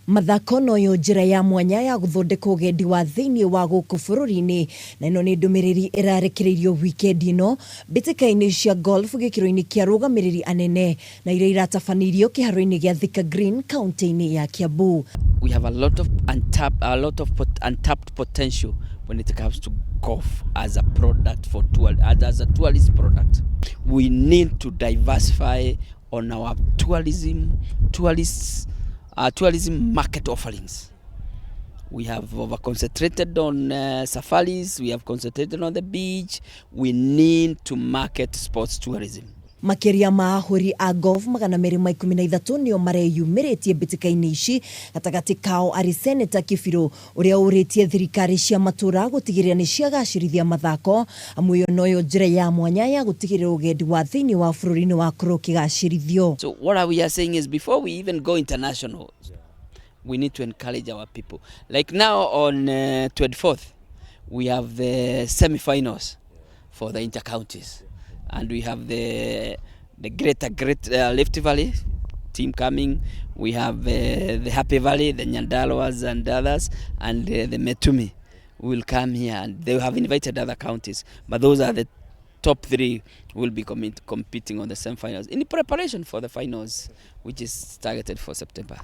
Mathako noyo njĩra ya mwanya ya gũthondeka ũgendi wa thĩinĩ wa gũkũ bũrũri-inĩ, na ĩno nĩ ndũmĩrĩri ĩrarekereirio wikendi ĩno mbĩtĩka-inĩ cia golf gĩkĩro-inĩ kĩa arũgamĩrĩri anene na iria iratabanĩirio kĩharo-inĩ gĩa Thika Green kaunti-inĩ ya Kiambu. We have a lot of untapped potential when it comes to golf as a product for tour, as a tourist product. We need to diversify on our tourism market offerings. We have over concentrated on safaris, we have concentrated on the beach. We need to market sports tourism. Makĩria ma ahũri a golf 213 nĩo mareyumĩrĩtie mbĩtĩka-inĩ ici, gatagatĩ kao arĩ Seneta Kĩbirũ ũrĩa ũrĩtie thirikari cia matũra gũtigĩrĩra nĩ ciagacĩrithia mathako, amu ĩyo noyo njĩra ya mwanya ya gũtigĩrĩra ũgendi wa thĩinĩ wa bũrũri nĩ wakorwo ũkĩgacĩrithio. So what we are saying is, before we even go international, we need to encourage our people. Like now on 24th, we have the semi-finals for the intercounties, and we have the Greater Great Rift Valley team coming. We have the Happy Valley, the Nyandaruas and others, and the Metumi will come here, and they have invited other counties. But those are the top three will be competing on the semi-finals in preparation for the finals, which is targeted for September.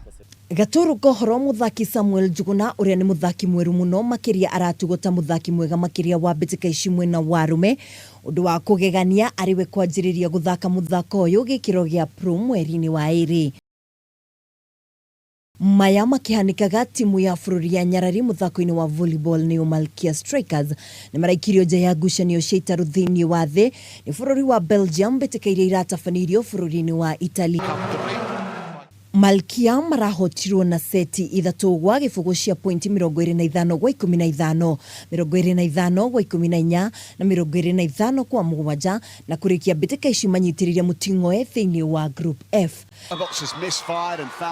Gatũrũ kohoro, mũthaki Samuel Njuguna ũrĩa nĩ mũthaki mwerũ mũno makĩria aratugwo ta mũthaki mwega makĩria wa mbĩtĩka ici mwena wa arũme, ũndũ wa kũgegania arĩ we kwanjĩrĩria gũthaka mũthako ũyũ gĩkĩro gĩa pro mweri-inĩ wa ĩrĩ. Maya makĩhanĩkaga, timu ya bũrũri ya nyarari mũthako-inĩ wa volleyball nĩyo Malkia Strikers nĩ maraikirio nja ya ngucanio cia itaru thĩinĩ wa thĩ nĩ bũrũri wa Belgium mbĩtĩka iria iratabanĩirio bũrũri-inĩ wa Italy. Malkia marahotirwo na seti 3-0 cia pointi 25-15, 25-14 na 25-7, na kũrĩkia mbĩtĩka ici manyitĩrĩire mũting'oe thĩinĩ wa Group F. Box has misfired and found